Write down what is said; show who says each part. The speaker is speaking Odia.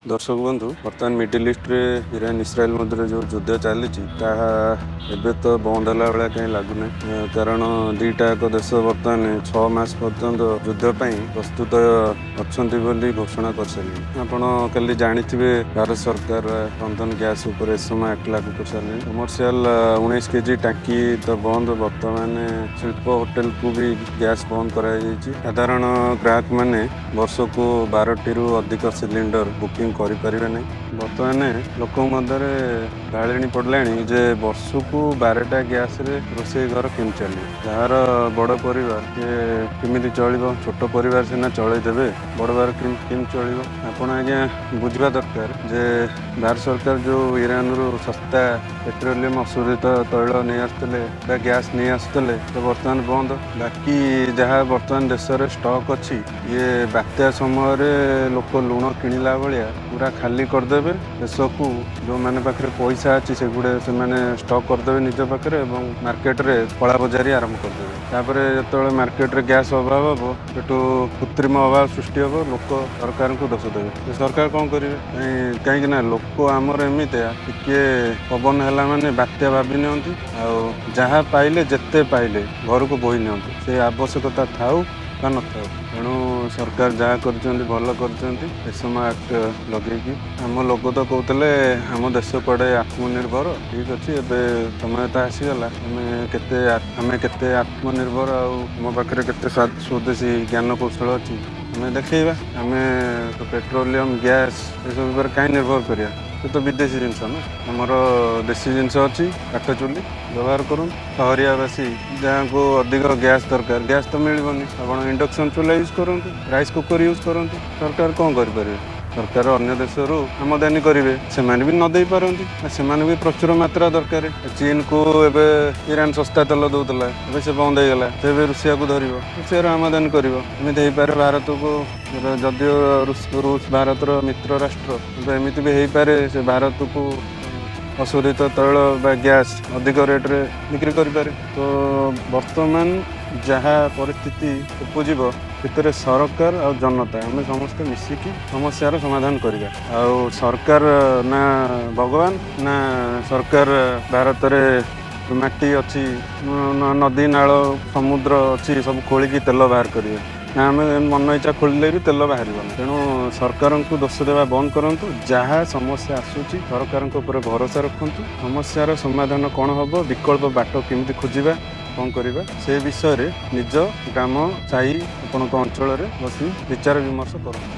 Speaker 1: ଦର୍ଶକ ବନ୍ଧୁ, ବର୍ତ୍ତମାନ ମିଡିଲ ଇଷ୍ଟରେ ଇରାନ ଇସ୍ରାଏଲ ମଧ୍ୟରେ ଯେଉଁ ଯୁଦ୍ଧ ଚାଲିଛି, ତାହା ଏବେ ତ ବନ୍ଦ ହେଲା ଭଳିଆ କାହିଁ ଲାଗୁନାହିଁ। କାରଣ ଦୁଇଟା ଯାକ ଦେଶ ବର୍ତ୍ତମାନ 6 ମାସ ପର୍ଯ୍ୟନ୍ତ ଯୁଦ୍ଧ ପାଇଁ ପ୍ରସ୍ତୁତ ଅଛନ୍ତି ବୋଲି ଘୋଷଣା କରିସାରିଲେଣି। ଆପଣ କାଲି ଜାଣିଥିବେ, ଭାରତ ସରକାର ରନ୍ଧନ ଗ୍ୟାସ୍ ଉପରେ ଏସମା ଆକ୍ଟ ଲାଗୁ କରିସାରିଲେଣି। କମର୍ସିଆଲ 19 କେଜି ଟାଙ୍କି ତ ବନ୍ଦ। ବର୍ତ୍ତମାନ ଶିଳ୍ପ, ହୋଟେଲକୁ ବି ଗ୍ୟାସ୍ ବନ୍ଦ କରାଯାଇଛି। ସାଧାରଣ ଗ୍ରାହକମାନେ ବର୍ଷକୁ 12ଟିରୁ ଅଧିକ ସିଲିଣ୍ଡର ବୁକିଂ କରିପାରିବେ ନାହିଁ। ବର୍ତ୍ତମାନ ଲୋକଙ୍କ ମଧ୍ୟରେ ଭାଳେଣି ପଡ଼ିଲାଣି ଯେ ବର୍ଷକୁ 12ଟା ଗ୍ୟାସରେ ରୋଷେଇ ଘର କେମିତି ଚାଲିବ? ଯାହାର ବଡ଼ ପରିବାର, ସେ କେମିତି ଚଳିବ? ଛୋଟ ପରିବାର ସିନା ଚଳେଇ ଦେବେ, ବଡ଼ ପରିବାର କେମିତି ଚଳିବ? ଆପଣ ଆଜ୍ଞା ବୁଝିବା ଦରକାର ଯେ ଭାରତ ସରକାର ଯେଉଁ ଇରାନରୁ ଶସ୍ତା ପେଟ୍ରୋଲିୟମ, ଅଶୋଧିତ ତୈଳ ନେଇ ଆସୁଥିଲେ ବା ଗ୍ୟାସ୍ ନେଇ ଆସୁଥିଲେ, ତ ବର୍ତ୍ତମାନ ବନ୍ଦ। ବାକି ଯାହା ବର୍ତ୍ତମାନ ଦେଶରେ ଷ୍ଟକ୍ ଅଛି, ଇଏ ବାତ୍ୟା ସମୟରେ ଲୋକ ଲୁଣ କିଣିଲା ଭଳିଆ ପୁରା ଖାଲି କରିଦେବେ ଦେଶକୁ। ଯେଉଁମାନେ ପାଖରେ ପଇସା ଅଛି, ସେଗୁଡ଼ା ସେମାନେ ଷ୍ଟକ୍ କରିଦେବେ ନିଜ ପାଖରେ ଏବଂ ମାର୍କେଟରେ କଳାବଜାରୀ ଆରମ୍ଭ କରିଦେବେ। ତାପରେ ଯେତେବେଳେ ମାର୍କେଟରେ ଗ୍ୟାସ୍ ଅଭାବ ହେବ, ସେଠୁ କୃତ୍ରିମ ଅଭାବ ସୃଷ୍ଟି ହେବ, ଲୋକ ସରକାରଙ୍କୁ ଦୋଷ ଦେବେ। ତ ସରକାର କ'ଣ କରିବେ? କାହିଁକି ନା ଲୋକ ଆମର ଏମିତିଆ, ଟିକେ ପବନ ହେଲା ମାନେ ବାତ୍ୟା ଭାବି ନିଅନ୍ତି ଆଉ ଯାହା ପାଇଲେ, ଯେତେ ପାଇଲେ ଘରକୁ ବୋହି ନିଅନ୍ତି, ସେ ଆବଶ୍ୟକତା ଥାଉ ବା ନଥାଉ। ତେଣୁ ସରକାର ଯାହା କରିଛନ୍ତି, ଭଲ କରିଛନ୍ତି ଏସମା ଆକ୍ଟ ଲଗେଇକି। ଆମ ଲୋକ ତ କହୁଥିଲେ ଆମ ଦେଶ କୁଆଡ଼େ ଆତ୍ମନିର୍ଭର। ଠିକ୍ ଅଛି, ଏବେ ସମୟ ତ ଆସିଗଲା, ଆମେ କେତେ ଆତ୍ମନିର୍ଭର ଆଉ ଆମ ପାଖରେ କେତେ ସ୍ୱଦେଶୀ ଜ୍ଞାନ କୌଶଳ ଅଛି, ଆମେ ଦେଖେଇବା। ଆମେ ପେଟ୍ରୋଲିୟମ, ଗ୍ୟାସ୍ ଏସବୁ ଉପରେ କାହିଁ ନିର୍ଭର କରିବା? ସେ ତ ବିଦେଶୀ ଜିନିଷ ନା। ଆମର ଦେଶୀ ଜିନିଷ ଅଛି, କାଠ ଚୁଲି ବ୍ୟବହାର କରନ୍ତୁ। ସହରିଆବାସୀ ଯାହାଙ୍କୁ ଅଧିକ ଗ୍ୟାସ୍ ଦରକାର, ଗ୍ୟାସ୍ ତ ମିଳିବନି, ଆପଣ ଇଣ୍ଡକ୍ସନ୍ ଚୁଲା ୟୁଜ୍ କରନ୍ତୁ, ରାଇସ୍ କୁକର୍ ୟୁଜ୍ କରନ୍ତୁ। ସରକାର କ'ଣ କରିପାରିବେ? ସରକାର ଅନ୍ୟ ଦେଶରୁ ଆମଦାନୀ କରିବେ, ସେମାନେ ବି ନ ଦେଇପାରନ୍ତି। ସେମାନେ ବି ପ୍ରଚୁର ମାତ୍ରା ଦରକାର। ଚୀନକୁ ଏବେ ଇରାନ ଶସ୍ତା ତେଲ ଦଉଥିଲା, ଏବେ ସେ ବନ୍ଦ ହେଇଗଲା। ସେ ଏବେ ରୁଷିଆକୁ ଧରିବ, ରୁଷିଆରୁ ଆମଦାନୀ କରିବ। ଏମିତି ହେଇପାରେ ଭାରତକୁ, ଯଦିଓ ରୁଷ ଭାରତର ମିତ୍ର ରାଷ୍ଟ୍ର, କିନ୍ତୁ ଏମିତି ବି ହେଇପାରେ, ସେ ଭାରତକୁ ଅଶୋଧିତ ତୈଳ ବା ଗ୍ୟାସ୍ ଅଧିକ ରେଟ୍ରେ ବିକ୍ରି କରିପାରେ। ତ ବର୍ତ୍ତମାନ ଯାହା ପରିସ୍ଥିତି ଉପୁଜିବ, ସେଥିରେ ସରକାର ଆଉ ଜନତା, ଆମେ ସମସ୍ତେ ମିଶିକି ସମସ୍ୟାର ସମାଧାନ କରିବା। ଆଉ ସରକାର ନା ଭଗବାନ, ନା ସରକାର ଭାରତରେ ମାଟି ଅଛି, ନଦୀ, ନାଳ, ସମୁଦ୍ର ଅଛି, ସବୁ ଖୋଳିକି ତେଲ ବାହାର କରିବେ। ନା ଆମେ ମନ ଇଚ୍ଛା ଖୋଳିଲେ ବି ତେଲ ବାହାରିବନି। ତେଣୁ ସରକାରଙ୍କୁ ଦୋଷ ଦେବା ବନ୍ଦ କରନ୍ତୁ। ଯାହା ସମସ୍ୟା ଆସୁଛି, ସରକାରଙ୍କ ଉପରେ ଭରସା ରଖନ୍ତୁ। ସମସ୍ୟାର ସମାଧାନ କ'ଣ ହେବ, ବିକଳ୍ପ ବାଟ କେମିତି ଖୋଜିବା, କ'ଣ କରିବା, ସେ ବିଷୟରେ ନିଜ ଗ୍ରାମ, ସାହି, ଆପଣଙ୍କ ଅଞ୍ଚଳରେ ବସି ବିଚାର ବିମର୍ଶ କରନ୍ତୁ।